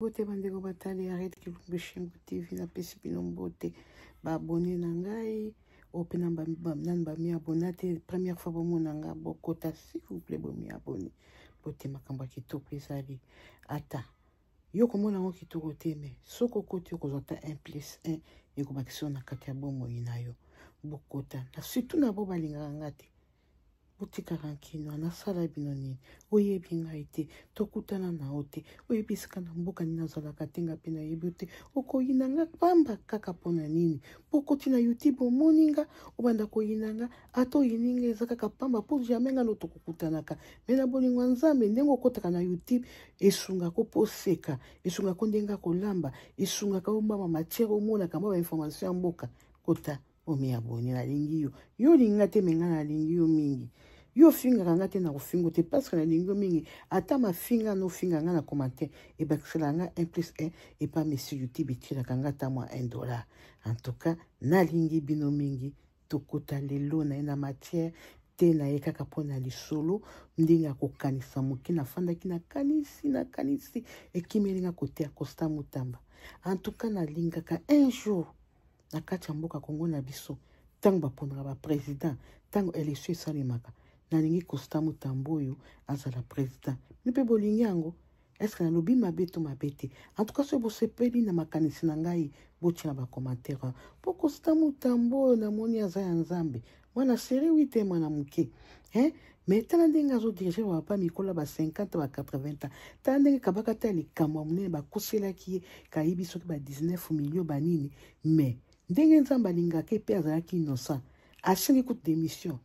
Mbote bandeko batali ya Red Kilumbu Shengu TV, napesi bino mbote ba abonné na ngai oyo mpe nanu bami abonné te, première fois bomona nga bokota s'il vous plaît bomi abonné bote, makambo ya kitoko ezali ata yo komona yango kitoko te, me soki okoti okozwa ata 1 plus 1 ekobakisa yo na kati ya bomoi na yo. Bokota na surtout na bo balingaka nga te, botika rancune. Nasala bino nini? Oyebi ngai te, tokutana na yo te, oyebi esika na mboka nini nazalaka te, nga mpe nayebi yo te, okoyina nga pamba kaka mpo na nini? Mpo okoti na YouTube omoni nga, obanda koyina nga. Ata oyini nga eza kaka pamba, mpo jamais nga no tokokutanaka. Me na bolingo ya Nzambe, ndenge okotaka na YouTube esungaka mpo oseka, esungaka ndenge akolamba, esungaka ombama matière, omonaka mwa bainformation ya mboka. Kota omiabone, nalingi yo. Yo olingi nga te, me nga nalingi yo mingi. Yo ofingaka nga te, na kofinga te parce que nalingi yo mingi. Ata mafinga no ofinga nga na commentaire ebakisela nga 1 plus 1 epa monsieur YouTube, etielaka nga ata mwa 1 dollar. En tout cas nalingi bino mingi. Tokota lelo na ye na matière te, na ye kaka mpo na lisolo ndenge akokanisa moke. Nafandaki, nakanisi, nakanisi, ekimeli nga kote ya Costa Mutamba. En tout cas nalingaka un jour na kati ya mboka Kongo na biso, ntango baponaka baprésident, ntango élection esalemaka, nalingi Costa Mutamba oyo azala président. Bino mpe bolingi yango? Est-ce nalobi mabe to mabe te? En tout cas soki bosepeli na makanisi na ngai, botia na bacommentaire, mpo Costa Mutamba oyo namoni aza ya Nzambe, mwana série wi te, mwana moke, hein? Mais tala ndenge azodirige bapapa mikolo ba 50, ba 80 ans. Tala ndenge kabaka ta likambo ya monene bakoselaki ye, kayibi soki ba 19 million banini, mais ndenge Nzambe alingaka mpe azalaki innocent, asengi kutu démission.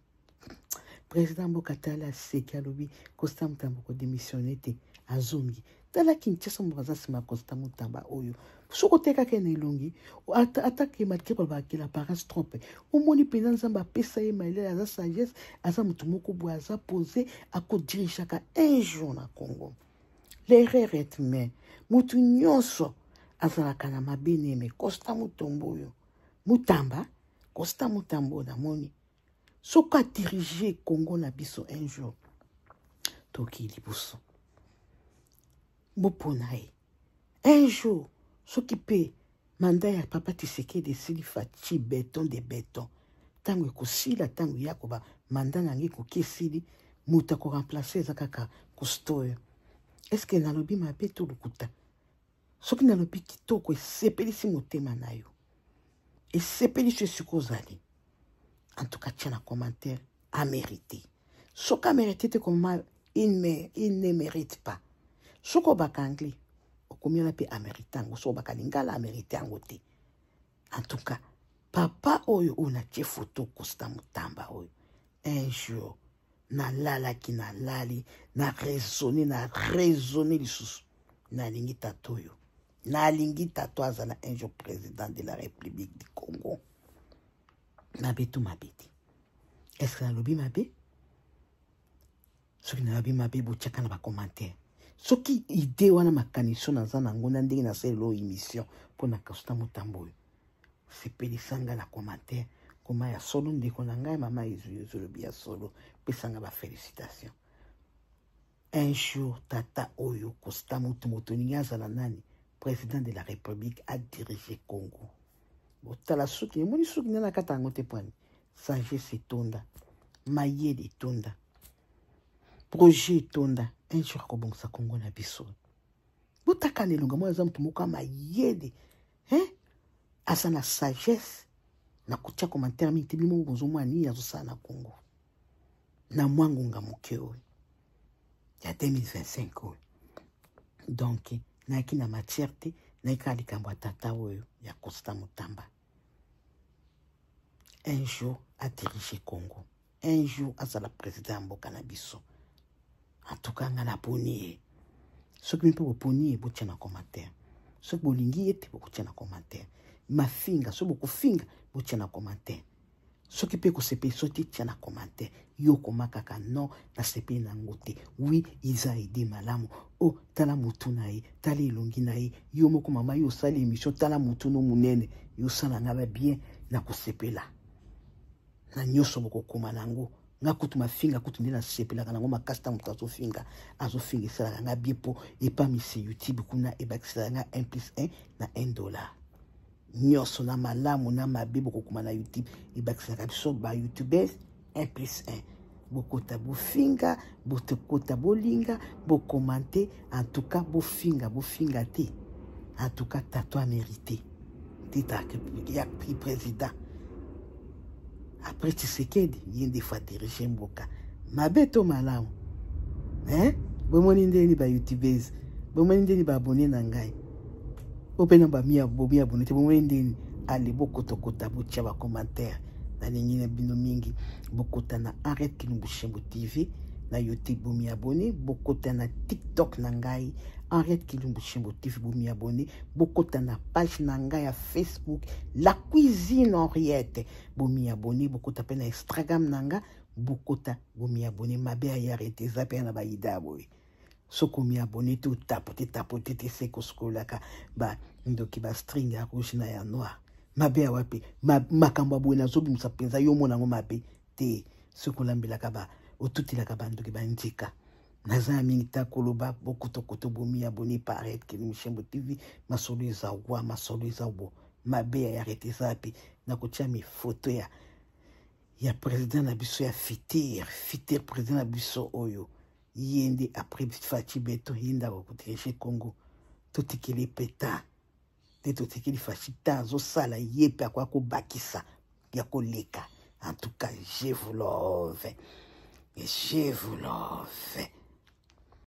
Président mboka tala aseki, alobi Costa Mutamba kodémissionne te, azongi. Tala Kinshasa moko aza nsima ya Costa Mutamba oyo. Soki otekaka ye na elongi, atake malgré balobaka l'apparence trompe, omoni mpenza Nzambe apesa ye mayele, aza sagesse, aza motu moko boye aza posé, akodirigeaka un jour na Congo. L'erreur est humain, motu nyonso azalaka na mabe neme. Costa Mutombo oyo, Mutamba, Costa Mutamba oyo namoni, soki adirige Congo na biso un jour, tokei liboso. Bopona ye un jour. Soki mpe mandat ya papa Tisekedi esili, Fatshi béton de béton, ntango ekosila, ntango ya koba mandat na ngai ekoki esili, moto akoremplace eza kaka Costa oyo. Est-ce nalobi mabe to lokuta? Soki nalobi kitoko, esepelisi motema na yo, esepelisi esika ozali, en tout cas tia na commentaire amérité. Soki amérité te, koma il ne mérite pas. Soki obaka anglais, okomi wana mpe amérité yango. Soki obaka lingala, amérité yango te. En tout cas papa oyo, oyo natie photo, Costa Mutamba oyo, un jour nalalaki, nalali, na raisonne, na raisonne lisusu, nalingi tata oyo, nalingi tata azala un jour président de la République du Congo. Mabe to mabe te? Est-ce nalobi mabe? Soki nalobi mabe, botiaka na bacommentaire. Soki idée wana, makanisi oyo naza nango na ndenge nasalela oyo émission mpona Costa Mutamba oyo, sepelisanga na commentaire, koma ya solo, ndeko na ngai mama ezwi ozolobi ya solo, pesanga bafélicitation. Un jour tata oyo Costa motu moto olingi azala nani, président de la République, adirige Congo. Botala suki, emoni suki nde nakata yango te pwani. Sagesse etonda, mayele etonda, projet etonda. Un jour akobongisa Congo na biso. Botaka na elonga moko, aza motu moko ya mayele, hein? Aza na sagesse. Na kotia commentaire mingi te, bino moko bozomona nini azosala na Congo na mwa ngonga moke oyo ya 2025 oyo. Donc nayaki na matière te, nayaki kaka likambo ya tata oyo ya Costa Mutamba. Un jour adirige Congo, un jour azala président ya mboka na biso. En tout cas nga naponi ye. Soki mpe boponi ye, botia na commentaire. Soki bolingi ye te, bokotia na commentaire mafinga. Soki bokofinga, botia na commentaire. Soki mpe kosepeli so te, tia na commentaire. Yo koma kaka non, nasepeli nango te, oui, eza idée malamu. O oh, tala motu na ye, tala elongi na ye. Yo moko mama, yo osali émission, tala motu no monene, yo osala nga ba bien na kosepela na nyonso bokokoma nango. Nga kutu mafinga kutu nde nasepelaka nango makasi. Ntango moto azofinga, azofinga, esalaka nga bien, mpo epamisi YouTube kuna, ebakiselaka nga 1 plus 1 na 1 dollar. Nyonso na malamu na mabe bokokoma na YouTube, ebakiselaka biso ba youtubeurs 1 plus 1. Bokota bofinga, bokota bolinga, bocommenter. En tout cas, bofinga, bofinga te, en tout cas tato amérité titre ya président après Tshisekedi. Ye nde faut adirige mboka, mabe to malamu, hein? Bomoni ndeni bayoutubeurs, bomoni ndeni baabonnés na ngai, oyo mpe na bomi abonné te, bomoni ndeni. Ale, bokotokota, botia bacommentaire. Nalingi na bino mingi. Bokota na Henriette Kilumbu Shembo TV na YouTube, bomi abonné. Bokota na TikTok na ngai, Henriette Kilumbu Shembo TV, bomi abonné. Bokota na page na ngai ya Facebook, La Cuisine Henriette, bomi abonné. Bokota mpe na Instagram na nga, bokota, bomi abonné. Mabe ya arrête eza mpe na bayida ya boye. Soki omi abonné te, otapote tapote te, se kosukolaka bandoki bastring ya rouge na ya noir. Mabe ya wapi? Makambo ya boye nazobimisa mpenza, yo mona yango mabe te. Soki olambelaka ba otutelaka bandoki banzeka, naza ya mingi ta koloba. Bokotokoto, bomi abonné paret Kilumbu Shembo TV. Masolo eza wa, masolo eza bo. Mabe ya arrête eza wapi? Nakotia mifoto ya président na biso ya futur président na biso oyo ye nde après Fatshi Béton, ye nde akokodiriger Congo. Totikeli mpe ta te, totikeli Fatshi ta, azosala ye mpe akoya kobakisa ya koleka. En tout cas, je vous love, je vous love.